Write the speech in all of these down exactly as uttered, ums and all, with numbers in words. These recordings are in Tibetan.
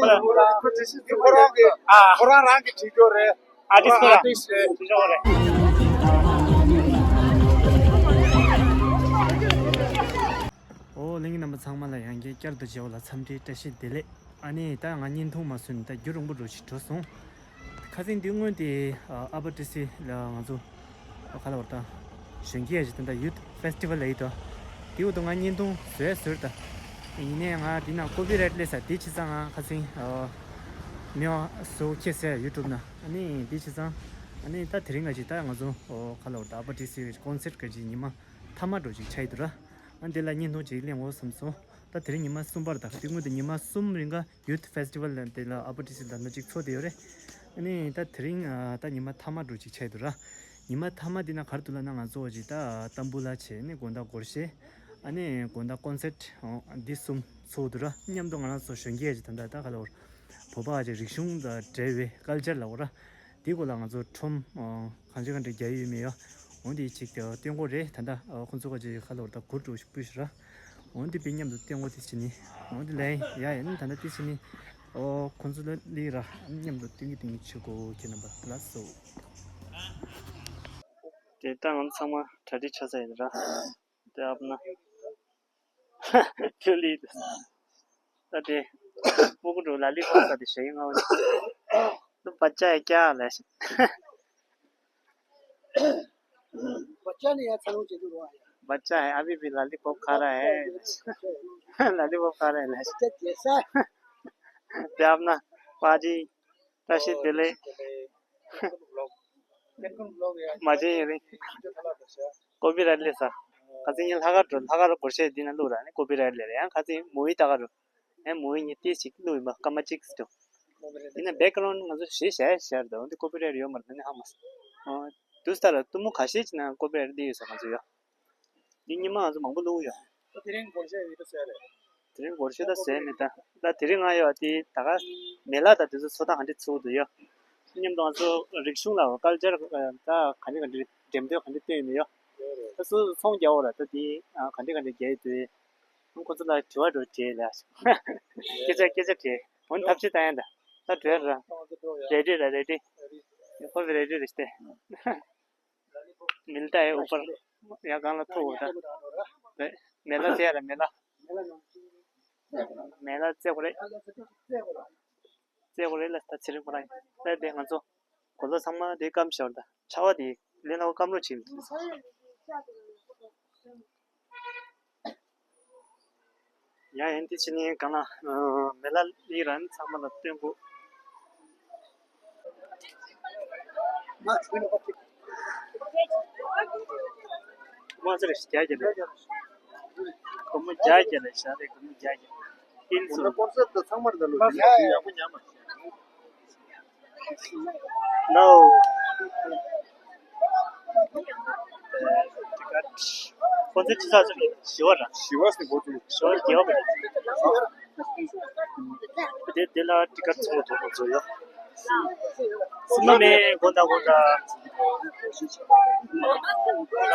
ཁོ་རང་གི་ཨ་ཁོ་རང་རང་གི་བྲིས་སྐྱོར་རེད། ཨ་ཏིས་ཁོ་རང་ཨ་ཏིས་རེད། བྲིས་སྐྱོར་རེད། ཨོ་ལྷན་རྒྱས་རྣམ་པ་ཚང་མ་ལ་ཡང་བསྐྱར་བསྐྱར་དུ་མཇལ་བ་ལ་འཚམས་འདྲི་བཀྲ་ཤིས་བདེ་ལེགས། ཨ་ནི་ད་ང་བརྙན་ཐུང་མ་བཟོས་ནས་ད་རྒྱུན་རིང་པོ་འགྲོ་ཞིག་འགྲོ་སོང་། ཁ་སང་འདི་སྔོན་དེ་ཨ་ཨ་པ་ཏི་སི་ལ་ང་ཚོ་ཨ་ག་ལ་བར་ད་གཞོན་སྐྱེས་ཡ་ཞིག་ད་ད་ཡུ་ཐི་ཕེ་སི་ཊི་ཝལ་ལ་ཡིད་དོ། དེ་འུ་དུ་ང་བརྙན་ཐུང་བཟོས་བཟོས་ད། ཡིན་ནའི་ང་འདི་ན་ཀོ་པི་རའེ་ཊི་སླེབས་ས་དེ་བྱས་ཙང་ང་ཁ་སང་ཨ་མེད་པ་བཟོ་ཁྱེར་སོང་ཡུ་ཊུབ་ན། ཨ་ནི་དེ་བྱས་ཙང་ཨ་ནི་ད་དེ་རིང་ང་ཅིག་ད་ང་ཚོ་ཨོ་ག་ལ་བར་ད་ཨ་པ་ཏི་སི་ཀོན་སར་ཊི་ག་ཅིག་ཉི་མ་མཐའ་མ་འགྲོ་ཅིག་ཆགས་ཡི་འདུག་ར། ཨ་འདི་ལ་བརྙན་ཐུང་ཅིག་ལེན་འོ་བསམ་སོང་། ད་དེ་རིང་ཉི་མ་གསུམ་པར་ད་དེ་སྔོན་དུ་ཉི་མ་གསུམ་རིང་ག་ཡུ་ཐི་ཕེ་སི་ཊི་ཝལ་ལ་འདི་ལ་ཨ་པ་ཏི་སི་ལ་ན་ཅིག་ཚོགས་བསྡད་ཡོད་རེད། ཨ་ནི་ད་དེ་རིང་ཨ་ད་ཉི་མ་མཐའ་མ་འགྲོ་ཅིག་ཆགས་ཡི་འདུག་ར། ཉི་མ་མཐའ་མ་འདི་ན་ག་རེ་འདུག་ལབ་ན་ང་ཚོ་ཅིག་ད་ཏམ་བུ་ལ་བྱས་ནས་དགོང་དག་སྒོར་གཞས། ཨ་ནི་དགོང་དག་ཀོན་སར་ཊི་འདི་གསུམ་ཚོགས་འདུག་ར། མཉམ་དུ་ང་རང་ཚོ་གཞོན་སྐྱེས་ཅིག་ད་ད་ད་ག་ལ་བར་བོད་པ་ཅིག་རིག་གཞུང་དང་འབྲེལ་བའི་ཀལ་ཅར་ལ་བར་ར། དེའི་སྐོར་ལ་ང་ཚོ་ཁྲོམ་ཨ་གང་ཅི་གང་འདྲ་རྒྱག་ཡོད་མེད་ཡ། འོ་འདི་ཅིག་ཏུ་སྟོན་གོ་རེད། ད་ལྟ་ཨ་ཁོང་ཚོ་ག་ཅིག་ཁ་ལོར་ད་གུར་འགྲོ་ཞིག་སྤུས་ཤིག་ར། འོ་འདི་པའི་མཉམ་དུ་སྟོན་གོ་དེ་ཕྱི་ནི། འོ་འདི་ལན་ཡ་ཡ་ནི་ད་ལྟ་དེ་ཕྱི་ནི། ཨོ་ཁོང་ཚོ་ལ་ལི་ར་མཉམ་དུ་སྟོན་གི་སྟོན་གི་ཆུ་གོ་ཁྱེད་རྣམ་པ་ལ་སོ། དེ་ལྟ་ང་ཚང་མ་གྲ་སྒྲིག་ཆགས་ས་ཡིན་ར། དེ་ཨབ་ན། ཁྱོད་ལི། ད་དེ། སྤུ་གུ་འགྲོ་ལ་ལི་ཧོ་ས་དེ་ཞེ་ཡིན་ང་། ལུ་བ་ཅ་ཡ་ཀྱ་ལ་ཞིག་བ་ཅ་ནི་ཡ་ཚ་ལུང་བྱེད་དུ་རོ་ཡ། བ་ཅ་ཡ་ཨ་བི་བི་ལ་ལི་པོབ་ཁ་ར་ཧེ། ལ་ལི་པོབ་ཁ་ར་ཧེ་ལ་ཞིག་བ་ཅ་རྒྱལ་ས། དེ་ཨབ་ན། པ་ཅི། བཀྲ་ཤིས་བདེ་ལེགས། མ་བྱན་ཡིན་རིང་། ཀོ་པི་རའེ་ཊི་ལས་ས། ཁ་སང་ངས་ལྷག་དཀར་འགྲོ་ལྷག་དཀར་སྒོར་གཞས་འདི་ན་བླུགས་ར་ནི་ཀོ་པི་རའེ་ཊི་ལས་རེད། ཡང་ཁ་སང་མུ་ཝི་ལྟ་ག་འགྲོ། ཡང་མུ་ཝི་ངས་ཏིས་ཅིག་བླུགས་ཡིན་པ་སྐར་མ་གཅིག་ཙམ་འགྲོ། ཡིན་ན་བེག་གྷ་རའུན་ང་ཚོ་གཞས་བྱས་བྱས་རེད་འོན་ཏེ་ཀོ་པི་རའེ་ཊི་ཡོད་མ་རེད་ནི་ཧ་མ་སོང་། དུས་ལྟར་ལ་གཏུམ་མོ་ཁ་ཤས་ཅིག་ན་ཀོ་པི་རའེ་ཊི་འདི་ཡོད་ས་ང་ཚོ་ཡོད། འདི་ཉི་མ་ང་ཚོ་མང་པོ་བླུགས་ཡོད། དེ་རིང་སྒོར་གཞས་ཡོད་ས་རེད། དེ་རིང་སྒོར་གཞས་ད་ཟས་མེད་ད། ད་དེ་རིང་ང་ཡོད་དེ་ད་ག་མེ་ལ་ད་དེ་ཚོ་ཚོ་ད་ག་འདྲ་ཚུགས་འདུག་ཡོད། མཉམ་དུ་ང་ཚོ་རིག་གཞུང་ལ་ཀལ་ཅར་ད་ག་འདྲ་ག་འདྲ་འགྲེམས་སྟོན་ག་འདྲ་སྟོན་ཡོད་ནི་ཡོད། ད་སོ་སོ་ཚོང་རྒྱག་འོ་ར་ད་དེ་ག་འདྲ་ག་འདྲ་རྒྱག་ཡོད་དུས། ཁོང་ཚོ་ལ་དྲི་བ་འགྲོ་བྱས་ལ། སྐད་ཆ་སྐད་ཆ་དྲིས། འོན་ཐབས་ཤེས་ད་ཡང་ད། ད་དྲི་བ་ར། རེ་ཌི་ར་རེ་ཌི། ཁོ་ཚོ་རེ་ཌི་རེ་སྟེ། མིལ་ཏ་ཨེ་ཨུ་པར། ཡ་གང་ལ་ཐུག་འོ་ད། རེད། མེ་ལ་ཚེ་ར་མེ་ལ། མེ་ལ་ཚེ་གོ་རེད། ཚེ་གོ་རེད་ལ་ད་ཚེ་རིང་གོ་ར་ཡིན། ད་དེ་ང་ཚོ། གོ་ལོ་ཚང་མ་དེ་སྐམ་ཤོར་ད། ཆར་པ་དེ་ལས་ན་སྐམ་རོ་ཆེ། ཡ་ཡན་དེ་ཕྱི་ནས་གང་ལ་མེ་ལ་ལི་རན་ཚང་མ་ལ་སྟོན་གོ། མ་ཚེ་རེ་བརྒྱ་བརྒྱ་ལས། སྒོར་མོ་བརྒྱ་བརྒྱ་ལས་བཞག་རེད་སྒོར་མོ་བརྒྱ་བརྒྱ། ཨིན་སུ། ཀོན་སར་ཊི་ཚང་མར་ད་ལོ་ཡག་པོ་ཉམས་མ། No. ཁོ་ཚོའི་ཅི་ཚ་ཚ་ཞི་བ་ར། ཞི་བ་ཟེར་གོ་ཚུལ། ཞི་བ་རྒྱལ་བ་རེད། དེ་དེ་ལ་ཏི་ཀ་ཚོ་དོ་དོ་ཚོ་ཡོད། སུ་མ་མེ་གོ་ད་གོ་ད། ཨ།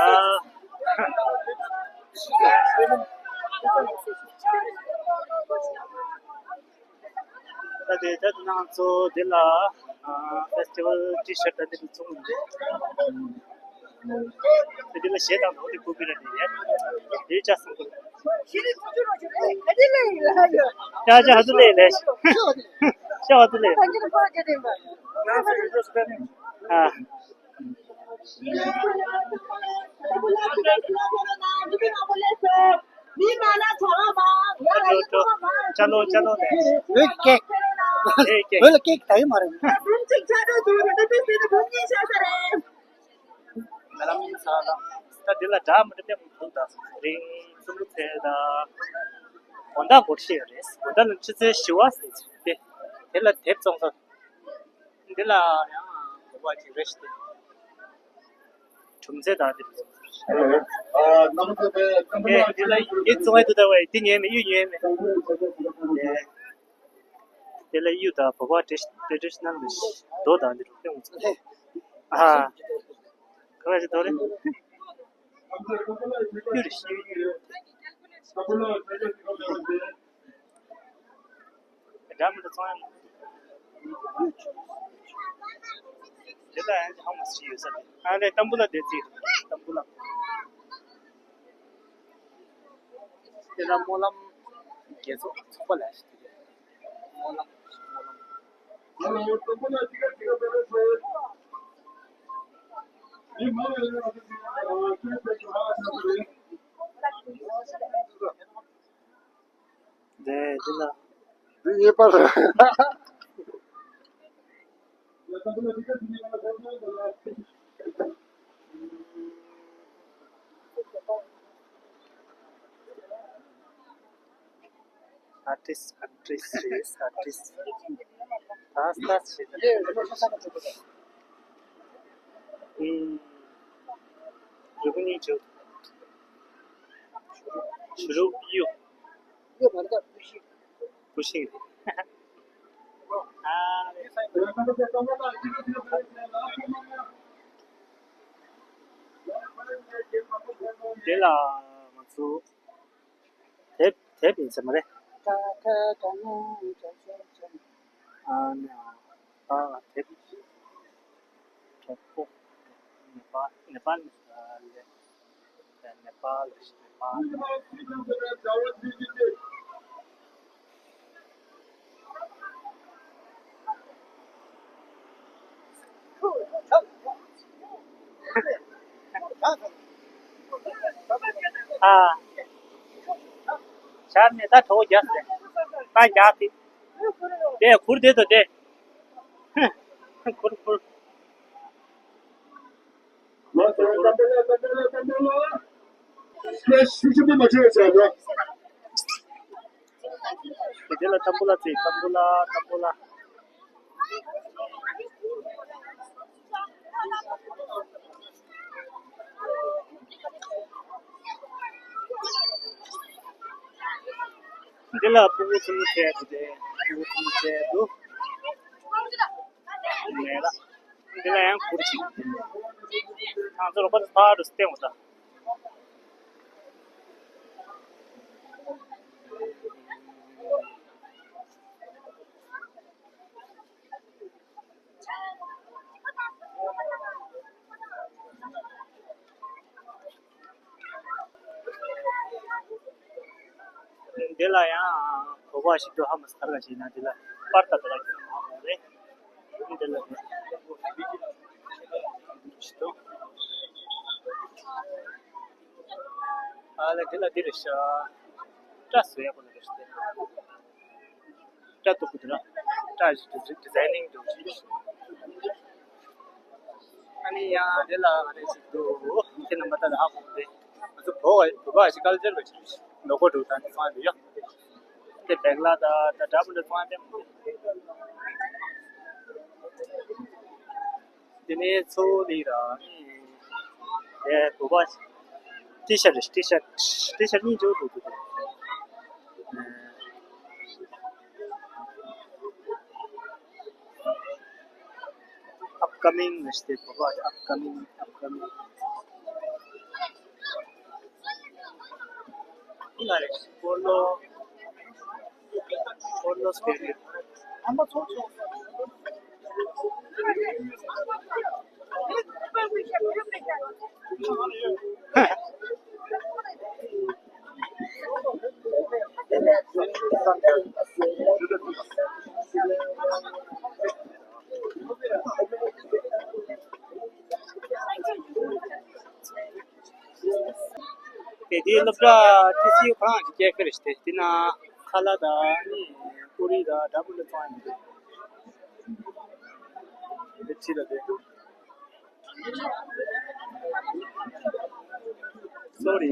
ད་དེ་ད་དེ་ང་ཚོ་འདི་ལ་ཕེ་སི་ཊི་ཝལ་ཊི་ཤར་ཊི་ད་འདི་ཚོ་ཚོང་འདི། དེ་འདི་ལ་གཞས་དང་ནོར་དེ་ཀོ་པི་ར་ཊི་རེད། དེ་ཅག་སང་ཀུ། ཅག་ཅག་ཧ་ཏུ་ལེ་ལེ། ཅག་ཧ་ཏུ་ལེ། ཨ། ཅ་ལོ་ཅ་ལོ་ལེ། བོད་ཀེག་བོད་ཀེག་ད་ཡོད་མ་རེད། ད་འདི་ལ་འདྲ་མི་འདྲ་ལྟད་མོ་འདུག་ད་རིང་སུམ་ལུག་ཚལ་ད་དགོང་དག་སྒོར་གཞས་རེད། དགོང་དག་ལ་ཆུ་ཚོད་བཞི་པ་ཟེར་ཏེ། དེ་ལ་དེབ་བཙོང་ས། འདི་ལ་ཡང་གོ་བ་ཅིག་རེ་ཞིག་སྟེ། གྲུམ་ཚེ་དང་འདི་རེད། ཨེ་འདི་ལ་ཡིད་བཙོང་ཡ་འདུག་ད་བས་འདི་ཉོས་མེད་གཡུ་ཉོས་མེད། དེ་ལ་གཡུ་དང་བོ་བ་ཏྲེ་ཏྲེ་ཌི་ཤི་ནལ་རྡོ་དང་འདི་རུ་སྟོན་ཚུལ། ཨ་ག་ལ་ཞིག་རྡོ་རེད། གཡུ་རེད་ཤི་གཡུ། འདྲ་མི་ དེ་ལ་ཡང་ཧ་མ་སི་ཡོད་ས་རེད། ཨ་ལས་ཏམ་བུ་ལ་བསྡད་རྩིས། ཏམ་བུ་ལ། དེ་ལ་སྨོན་ལམ་རྒྱལ་ཚོགས་ཚོགས་པ་ལ་ཞིག་དེ་རེད། སྨོན་ལམ་སྨོན་ལམ། འདི་འདི་ལ། འདི་ངེས་པར། ཨར་ཊིསི་ཊི། ཨར་ཊིསི་ཊི་རེད། ཨར་ཊིསི་ཊི། ད་ལྟ་བྱེད་ད། ཨུམ། རི་བོ་གཉིས་བྱེད། ཆུ་རུ་གཡུ། གཡུ་མ་རེད་ད། བུ་ཤིང་། བུ་ཤིང་རེད། ཨ། དེ་ལ་ང་ཚོ། དེབ་དེབ་ཡིན་ས་མ་རེད། ཨ་ནི་ཨ་དེབ་གྲོགས་པོ་ནེ་པ་ནེ་པ་ནེ་པ་ལ་ནེ་པ། ཨ། ཤར་ནས་ད་གྲོགས་རྒྱག་ཟེར། ད་རྒྱག་དེ། དེ་ཁུར་དེ་དོ་དེ། ཁུར་ཁུར། དེ་ལ་ཏམ་བུ་ལ་རྩེ། ཏམ་བུ་ལ། ཏམ་བུ་ལ། འདི་ལ་ཕྲུ་གུ་ཆུང་ཆུང་བཙལ་འདུག་སྟེ། ཕྲུ་གུ་ཆུང་ཆུང་བཙལ་འདུག་མེད་ལ། འདི་ལ་ཡང་གུར་ཞིག་ང་ཚོ་རོགས་པ་ཚོ་ཕར་རུ་བསྟན་འོང་ད། འདི་ལ་ཡང་གོ་བ་ཞིག་འདུག་ཧ་མ་སི་ཐར་ག་ཞིག་ན་འདི་ལ་པར་ཏ་ཏ་ལ་ཁྱེར་མ་འོང་རེད། འདི་ལ་ཞིག་འདུག་ཨ་ལ་འདི་ལ་འདི་རེད་ཤག་སྐྲ་བཟོ་ཡག་པོ་ལ་རེད་ཤག་སྐྲ་གཏུབ་ཀྱི་འདུག་ར། སྐྲ་ཞིག་ཌི་ཛའི་ནིང་འདུག་ཨ་ནི་ཡང་དེ་ལ་ཨ་ནི་ཞིག་འདུག་དེ་རྣམ་པ་ད་ལ་ཧ་གོ་གི་རེད། ང་ཚོ་བོད་པ་བོད་པ་ཞིག་ཀལ་ཅར་བ་ཞིག་ལོ་གོ་འདུག་ད་འདི་ཚང་འདི་ཡོད། དེ་བེག་ལ་ད་ད་འདྲ་མི་འདྲ་ཚང་དེ། དེ་ནས་ཚོ་ལི་ར་ཨེ་བོད་པ་ཊི་ཤར་ཊི་ཤར་ཊི་ཤར་གཉིས་འཇོག་འདུག་འདུག་ཨབ་ཀ་མིང་ནས་དེ་བོད་པ་ཨབ་ཀ་མིང་ཨབ་ཀ་མིང་། ཨི་ལ་རེ་སྤོ་ལོ་སྤོ་ལོ་སྤེ་རེ། དེ་དེའི་སློབ་གྲྭ་ཊི་སི་ཡུ་ཁོ་རང་གི་སྐྱེལ་ཀ་རེད་ཤག་དེ་དེ་ན་ཁ་ལག་དང་ནི་ཀུ་རེ་དང་འདྲ་མི་འདྲ་ཚང་ཡོད་རེད། དེ་ཁྲིད་ལ་དེ་འདུག་སོ་རི།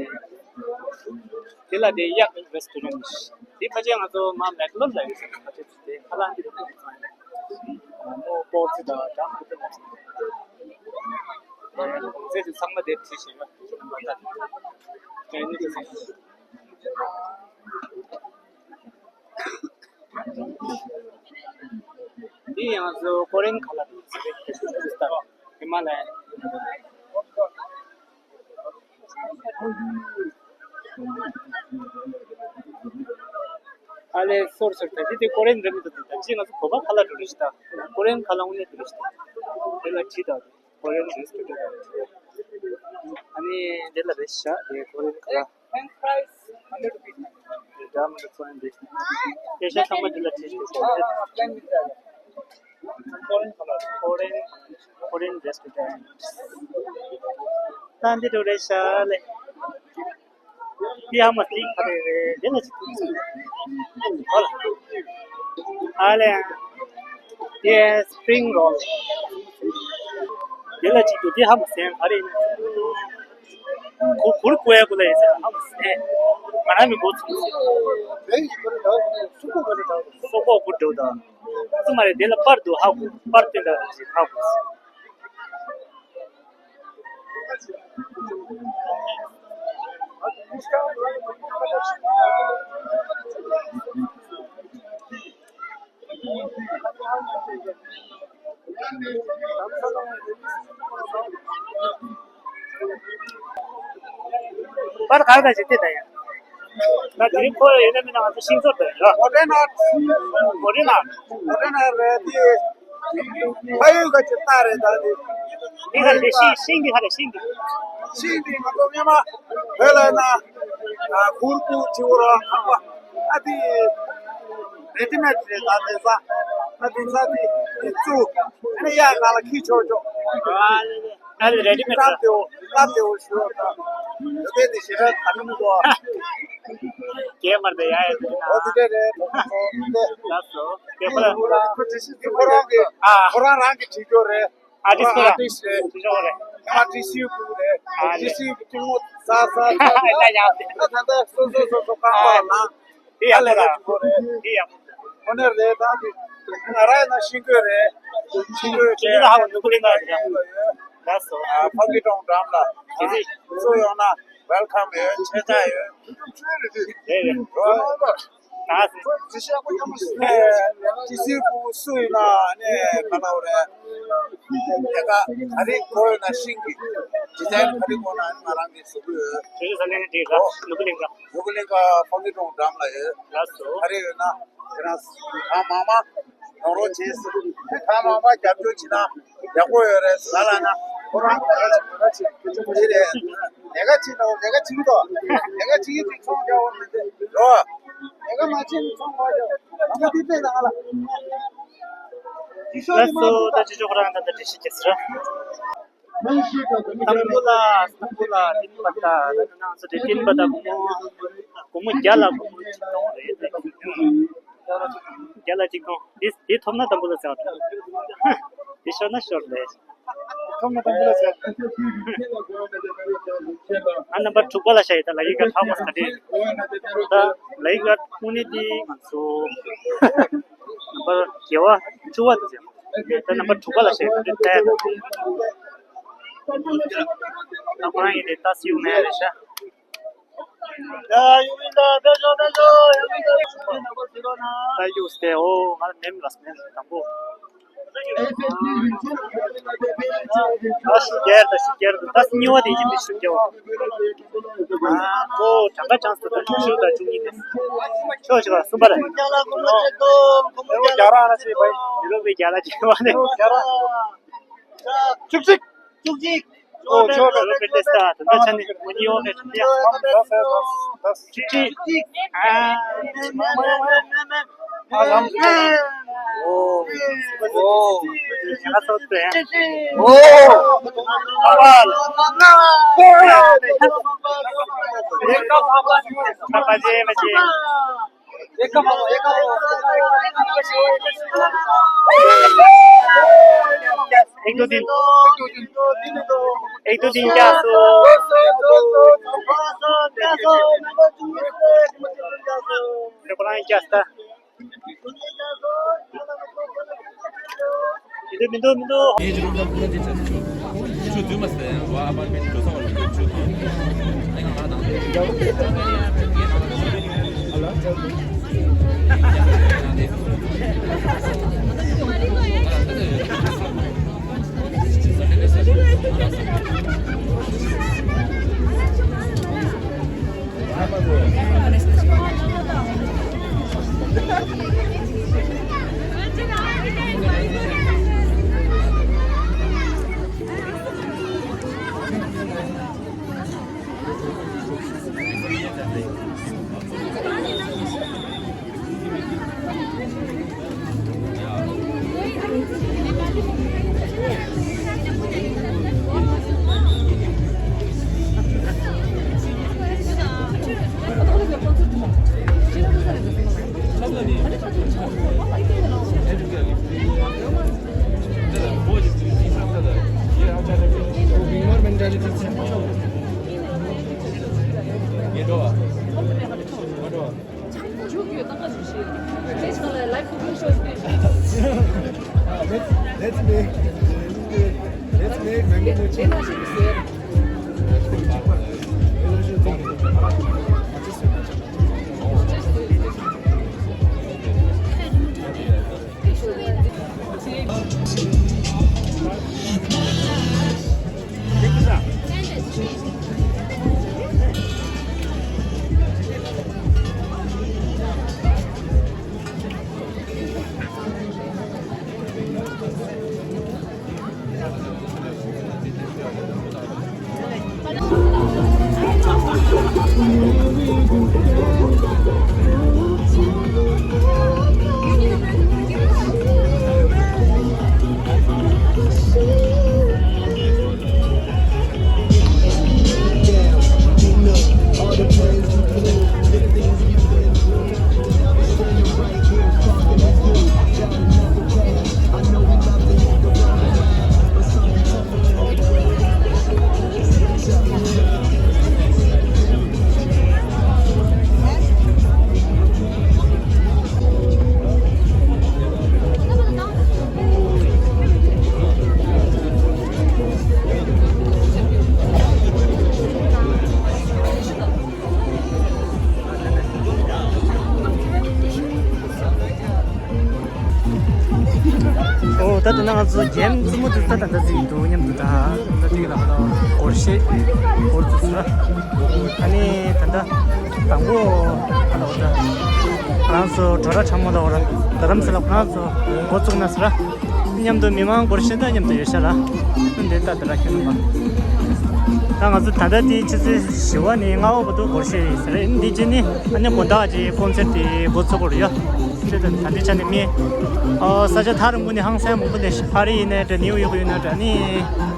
དེ་ལ་དེ་གཡག་རེ་སི་ཊོ་རན་ཊི། དེ་ཕལ་ཆེར་ང་ཚོ་མ་མེག་ལོར་ལ་ཡོད་ས་ཕལ་ཆེར་དེ་ཁ་ལག་འདི་རེད། མོ་པོ་ཙི་དང་འདྲ་མི་འདྲ་ཚང་མ་དེ་ཁྲིད་བཞིན་ཡོད། དེ་ནི་དེ་ཚང་མ། འདི་ཡང་གཟི་ཀོ་རིན་ཁ་ལག་རེད། ཧི་མ་ལ་ཡན། ཨ་ལེ། སོར་སོར། ད་ཅི་དེ་ཀོ་རེན་རེད་མི་འདུག་ད་ཅི་ང་ཚོ་བོད་པ་ཁ་ལག་འགྲོ་རེད་ཤི་ད། ཀོ་རེན་ཁ་ལག་དངོས་གནས་འགྲོ་རེད་ཤི་ད། དེ་ལ་ཁྲིད་ད། ཀོ་རེན་རེད་ཤི་ད། ཨ་ནི་དེ་ལ་རེད་ཤ་དེ་ཀོ་རེན་ཁ་ལག་དེ་འདྲ་མི་འདུག་ཀོ་རེན་རེད་ཤི། དེ་ཤ་ཚང་མ་དེ་ལ་ཁྲིད་ཤི། ཀོ་རེན་ཁ་ལག་ཀོ་རེན་ཀོ་རེན་རེད་ཤི་ད། ད་འདི་འགྲོ་རེད་ཤ་ལེ། འདི་ཧ་མ་སི་ཁ་རེ་རེད། འདི་ལ་ཅིག་ཨ་ལེ། འདི་སི་པི་རིང་རོལ། འདི་ལ་ཅིག་འདུག་འདི་ཧ་མ་སི་ཁ་རེ་ཡིན། གུ་གུར་གུ་ཡ་གུ་ལ་ཡིན་ཟེར་ཧ་མ་སི། ང་རང་མི་གོ་ཚུགས་སོ། སོག་པོ་གུར་འདྲ་བོ་དང་། སུ་མ་རེད། འདི་ལ་པར་འདུག་ཧ་གོ། པར་སྟོན་འདྲ་ཅིག་ཧ་གོ། པར་ག་རེ་ཞིག་དེ་ད་ཡ། ད་དེ་རིང་ཁོ་ཡོད་ན་མིན་ན་ང་ཚོ་ཤིང་བཟོ་དང་ཡ། མོ་ཊའི་ནང་། མོ་ཊའི་ནང་། མོ་ཊའི་ནང་རེད་དེ། ཕ་ཡུལ་ག་ཅིག་ལྟ་རེད་ད་དེ། འདི་ག་རེ་ཤིང་ཤིང་འདི་ག་རེ་ཤིང་འདི། ཤིང་འདི་ང་ཚོ་སྔོན་མ་བོད་ལ་ན་གུར་གུ་བྱེད་འོ་ར་ཁང་པ་ཨ་དེ། རེ་ཌི་མེཌ་རེད་ད་དེ་ས། ཨ་དེ་ས་དེ་བཙུགས་ཨ་ནི་གཡག་ག་ལ་ཁྱེར་ཆོག་ཆོག་ཨ་ལེ་ལེ། ཨ་ལེ་རེ་ཌི་མེཌ་རེད། སྟབས་བདེ་བོ་སྟབས་བདེ་བོ་ཞུ་ད། ཡོད་པའི་དེ་ཞེ་དྲག་ད་ནི་མི་འདུག་ཨ། རྒྱས་མར་དེ་ཡ་ཡ་དེ་ན། འོ་དེ་འདྲ་རེད། ལགས་སོ། དེ་ཁོ་ལ་ཁོ་རང་གི་ཨ་ཁོ་རང་རང་གི་བྲིས་རྒྱུ་རེད། ཨ་ཏིས་ཁོ་ལ་ཨ་ཏིས་རེད། བྲིས་རྒྱུ་རེད། ང་ཏི་སི་ཡུ་ཀུ་རེད། ཨ་ཏི་སི་ཡུ་ཀུ་ཏི་མོ་ས་ས་ས་ཨ་ད་ཡ་ད་ད་ད་སོ་སོ་སོ་སོ་ཀ་ཨ་ལ། དེ་ཡག་པོ་ར། དེ་ཡག་པོ། ཁོ་ནས་རེད་ད་དེ། ང་རང་ཡིན་ན་ཤིང་བརྐོས་རེད། ཤིང་བརྐོས་ཁྱེད་ཀྱི་ལ་ཧ་གོ་ནུ་གུ་ལིང་ག་རེད། ལགས་སོ། ཨ་ཕ་གི་གྲོང་འགྲམ་ལ། གལ་སྲིད་སུ་ཡོང་ན་ཝེལ་ཀམ་ཡོད། ཆེ་ཆ་ཡོད། རེད་རེད། ད་ཅི་སི་པུ་སུ་ཡིན་ན་ནས་ག་ལ་བ་རེད། དེ་ག་ག་རེ་དགོས་ན་ཤིང་གི་ཌི་ཛའིན་ག་རེ་དགོས་ན་ང་རང་གིས་བཟོ་གི་ཡོད། ཁྱེད་ཚོ་ལེན་གྱི་འདུག་ནུ་གུ་ལིང་ག་ནུ་གུ་ལིང་ག་ཕ་གི་གྲོང་འགྲམ་ལ་ཡོད། ལགས་སོ། ག་རེ་ཡོད་ན་དེ་རང་གང་མང་མང་ཡོང་རོགས་བྱེད། གང་མང་མང་རྒྱབ་སྐྱོར་བྱེད་ན་ཡག་པོ་ཡོད་རེད། ཟ་ལ་ན་ཁོ་རང་ལས་ཀ་བྱེད་ལས་ཀ་བྱེད་དེ་རེད། ལས་ཀ་བྱེད་དང་ལས་ཀ་བྱེད་ཀྱི་འདུག་ལས་ཀ་བྱེད་ཀྱི་འདུག་ཚོང་རྒྱག་འོང་མི་འདུག་རོ། ལས་ཀ་མ་བྱེད་ན་ཚོང་མ་རྒྱག་ང་མ་དེ་པས་ན་ང་ལ། ལགས་སོ། ད་ཅི་ཅོག་རང་ད་ད་འགྲེལ་བཤད་རྒྱག་ཟེར། སྟམ་བུ་ལ་སྟམ་བུ་ལ་ཏིན་པ་ཏ་ད་ནང་ཚོ་དེ་ཏིན་པ་ཏ་སྒོར་མོ་སྒོར་མོ་བརྒྱ་ལ་སྒོར་མོ་ཆིག་སྟོང་རེད། བརྒྱ་ལ་ཆིག་སྟོང་། འདི་འདི་ཐོབ་ན་སྟམ་བུ་ལ་ཟེར་བ། འདི་ཤོར་ན་ཤོར་རེད། ཐོབ་ན་སྟམ་བུ་ལ་ཟེར། ང་ནམ་པར་དྲུག་པ་ལ་བཞག་ཡོད། ད་ལ་ཡི་ག་ཧ་གོ་ས་རེད། ད་ལ་ཡི་ག་ཁུངས་ནི་འདི་ང་ཚོ་ནམ་པར་བརྒྱད་པ་བཅུ་པ་དེ་ཟེར། ད་ནམ་པར་དྲུག་པ་ལ་བཞག་ཡོད་རེད། ད་ད་ཁོ་རང་ཡིན་ཏེ་ད་སིའུ་ནས་རེད་ཤག་ད་ཡུགས་ཏེ་ཨོ་ང་ལ་མེམ་ལ་མེམ་དང་པོ། ད་ཤུ་རྒྱལ་ད་ཤུ་རྒྱལ་ད་ད་གཉིས་པ་དེ་ཡིན་པའི་ཤུ་རྒྱལ་བ། ཨོ་གྲངས་ཀ་ཅང་སུ་ད་བཅུ་དང་བཅུ་གཉིས་དེ། ཆོག་ཆོག་གསུམ་པ་རེད། རྒྱ་ར་ཨ་ན་ཆེ་བའི་ཡུ་རོབ་པའི་རྒྱ་ར་ཆེ་བ་ནི་རྒྱ་ར། བཅུ་གཅིག་བཅུ་གཅིག་ཨོ་ཆོག་གི། རོ་པེ་ཏེ་སྟ་ད་ད་ཆ་ནི་མོ་ནི་ཡོང་ནས་ད་ད་ད་ཅི་ཅི་ཨ། ཨ་ལམ་ཨོ་ཨོ་ཡ་སོ་ཏེ་ཨོ་ཨ་བ་ལ་ཨ་བ་ལ་ཨ་བ་ལ། एक दो दिन, एक दो दिन क्या सो? Let's, let's make, let's make mango mochi. ཨོ། ད་ལྟ་ན་ང་ཚོ་རྒྱན་རྩེ་མོ་དེ་ད་ད་ལྟ་ཟིན་འདུག་མཉམ་དུ། ད་ད་ལྟ་དེ་ལ་ང་ཚོ་སྒོར་གཞས་སྒོར་བཙུགས་ས། ཨ་ནི་ད་ལྟ་དང་པོ་ད་ལྟ་ང་ཚོ་གྲོ་ར་ཁྲ་མོ་ལ་འོ་ར་རྡ་རམ་ས་ལ་ཁོ་རང་ཚོ་འགོ་བཙུགས་ན་ཟེར། མཉམ་དུ་མི་མང་སྒོར་གཞས་དང་མཉམ་དུ་ཡོད་ཤག་ལ། འདི་ལྟ་དེ་འདྲ་ཁྱོད་རྣམ་པ། ད་ང་ཚོ་ད་ལྟ་དེ་ཆུ་ཚོད་བཞི་པ་ནས་ལྔ་པ་བར་དུ་སྒོར་གཞས་རེད་ཟེར། འདི་རྗེས་ནས་ཨ་ནི་དགོང་དག་ཅིག་ཀོན་སེར་དེ་འགོ་ཚུགས་ཀྱི་རེད་ཡ། ཆེད་དུ་ད་ལྟའི་ཆ་ནས་མི་ཨ་ས་ཆ་ཐག་རིང་པོ་ནས་ཧང་སང་མང་པོ་ནས་ཕ་རི་ཡིན་ནའི་འདྲ། ནིའུ་ཡོག་ཡིན་ནའི་འདྲ། ཨ་ནི་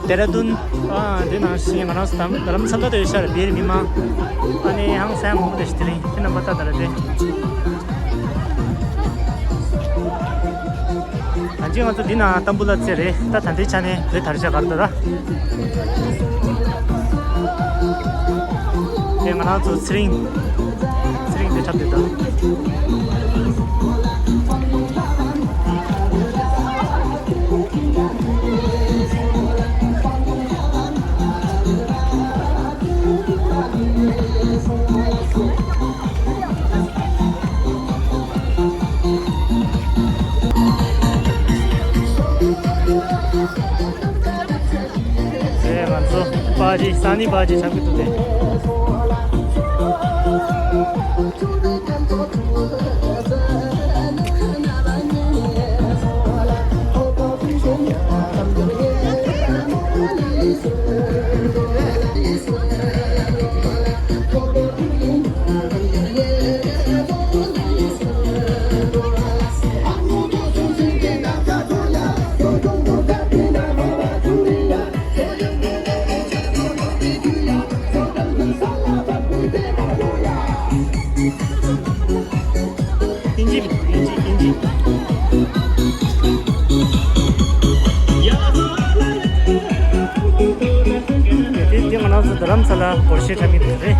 ཌེ་ར་ལྡུན། ཨ་འདི་ནང་བཞིན་ང་རང་ཚོ་རྡ་རམ་ས་ལ་དུ་ཡོད་ཤག་རེད། བོད་མི་མང་ཨ་ནི་ཧང་སང་མང་པོ་ནས་དེ་རིང་ཁྱེད་རྣམ་པ་ད་ད་རེད་དེ། ད་ཅི་ང་ཚོ་འདི་ན་ཏམ་བུ་ལ་ཚེ་རེད། ད་ད་ལྟའི་ཆ་ནས་བོད་དར་ཆ་གར་དུ་ར། དེ་ང་རང་ཚོ་ཚེ་རིང་། ཚེ་རིང་དེ་འཁྲབ་དེ་ད། ང་ཚོ་པར་ཊི། སང་ཉིན་པར་ཊི་ཆགས་ཀྱི་འདུག་སྟེ། ཨིན་ཇི་རེད། ཨིན་ཇི། ཨིན་ཇི། དེ་དེ་ང་རང་ཚོ་རྡ་རམ་ས་ལ་སྒོར་གཞས་འཁྲབ་མཁན་དེ་རེད།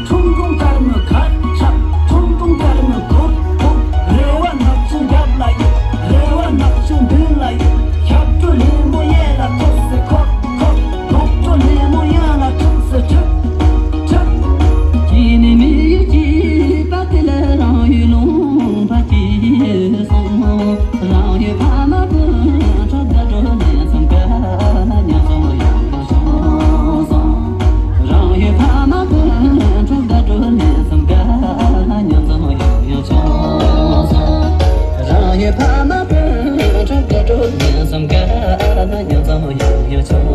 ཁྲུང་ཁྲུང་དཀར་མོའི་ཁ་ཆག་ཁྲུང་ཁྲུང་དཀར་མོའི་གུག་གུག་རེ་བ་ནག་ཆུང་རྒྱབ་ལ་ཡོད། རེ་བ་ནག་ཆུང་མདུན་ལ་ཡོད། ཞབས་བྲོ་ལེ་མོ་གཡས་ལ་ཐོག་སེ་ཁོག་ཁོག་ལོག་བྲོ་ལེ་མོ་གཡོན་ལ་འཁྲུག་སེ་འཁྲུག་འཁྲུག་སྐྱེས་ནས་མི་ཡུལ་སྐྱིད་པ་དེ་ལ་རང་ཡུལ་ལུང་པ་སྐྱིད་སོང་། རང་ཡུལ་ཕ་མ་སྤུན་གྲོགས་དགའ་སྤྲོ་ལན་གསུམ་ཀ་མཉམ་འཛོམས་ཡོང་བྱུང་སོང་། རང་ཡུལ་ཕ་མ་སྤུན་གྲོགས་དགའ་སྤྲོ་ལན་གསུམ་ཀ་མཉམ་འཛོམས་ཡོང་བྱུང་སོང་། རང་ཡུལ་ཕ་མ་སྤུན་གྲོགས་དགའ་སྤྲོ་ལན་གསུམ་ཀ་མཉམ་འཛོམས་ཡོང་བྱུང་སོང་།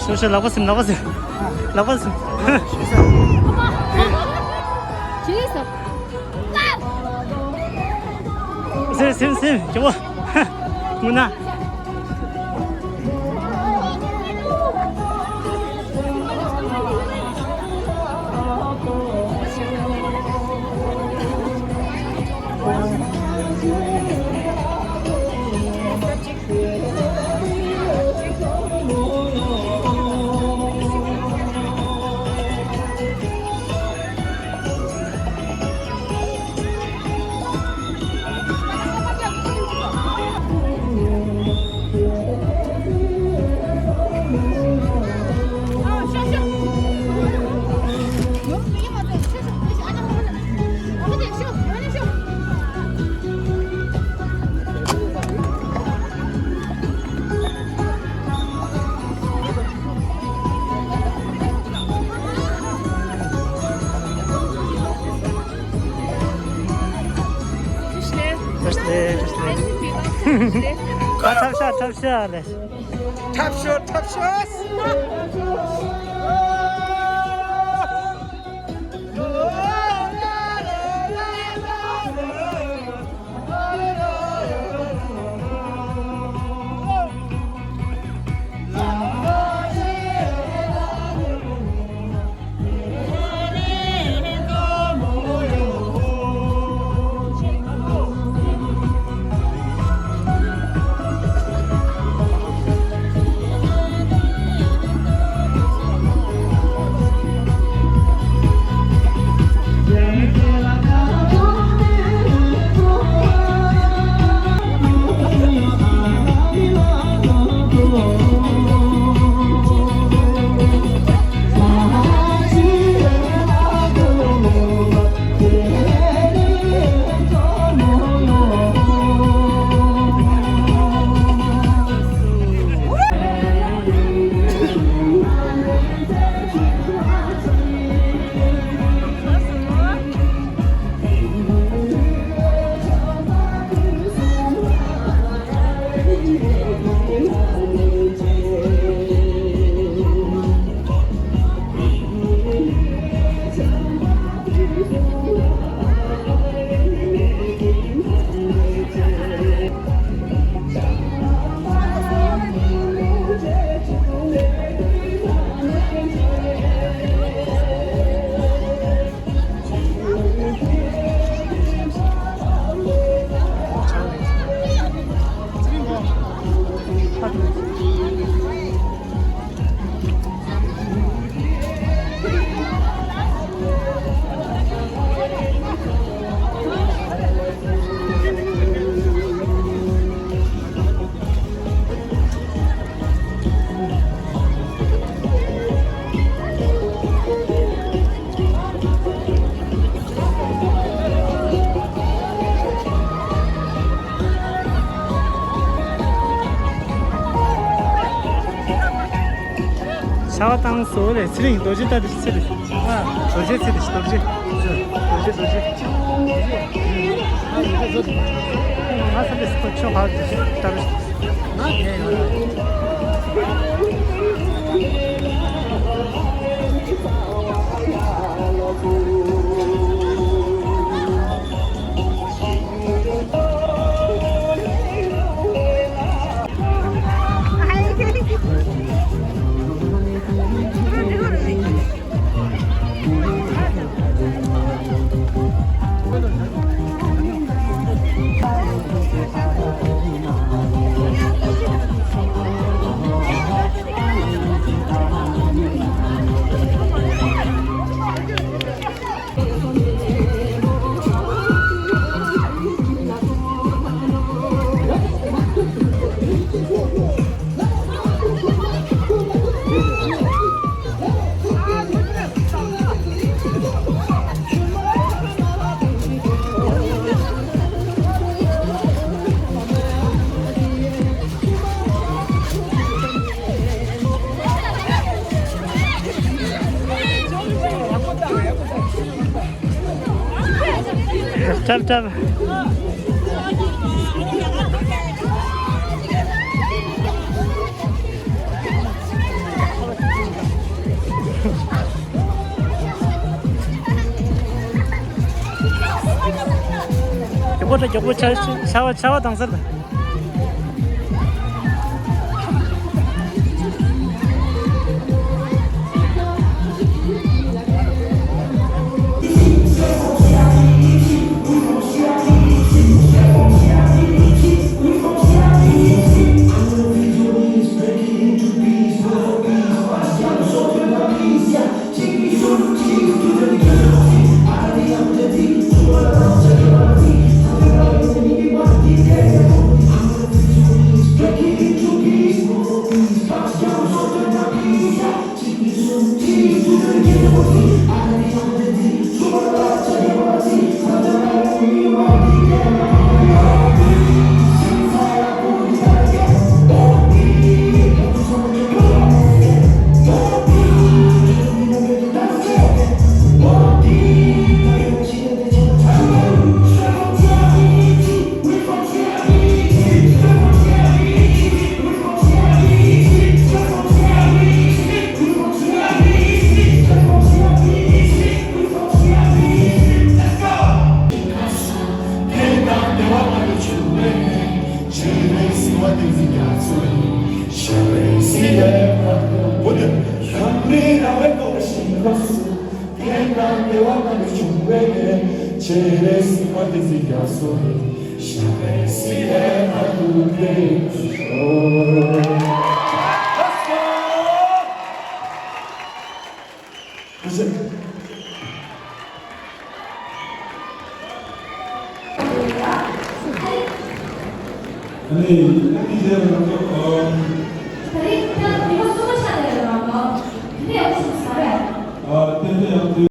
ཤོ་ཤོ་ལག་པ་སིམ་ལག་པ་སིམ། ལག་པ་སིམ། ཇི་སོ། སིམ་སིམ་སིམ་ཇོ་བོ། མུ་ན། ལེ་ལེ། ཨ་ཁྲབ་ཤ་ཁྲབ་ཤ་ལེ། ཁྲབ་ཤ་ཁྲབ་ཤ། ཤ་བ་བཏང་སོ་ལེ། ཚེ་རིང་རྡོ་རྗེ་ལྟ་དེ་ཚེ་རིང་། རྡོ་རྗེ་ཚེ་རིང་རྡོ་རྗེ། རྡོ་རྗེ་རྡོ་རྗེ། ང་ས་ལེ་སི་ཁོ་ཆོ་ཧ་ལྟ་རུ། ང་ངས་ཡོད་ལ། ཁྲབ་ཁྲབ། མགྱོགས་པོ་ཁྲབ། མགྱོགས་པོ་ཁྲབ། ཤ་བ་ཤ་བ་དྭངས་གསལ། ཨ་ནི། ཨ་ནི་རྗེས་ལ་ང་ཚོ་ཨ། ད་རེས་ད་ཉི་མ་གསུམ་པ་ཆགས་བསྡད་ཡོད་རེད་པ། དེ་ནས་ཡག་པོ་བྱུང་ཟེར་རེད། ཨ། ཏན་ཏན་ཡག་པོ་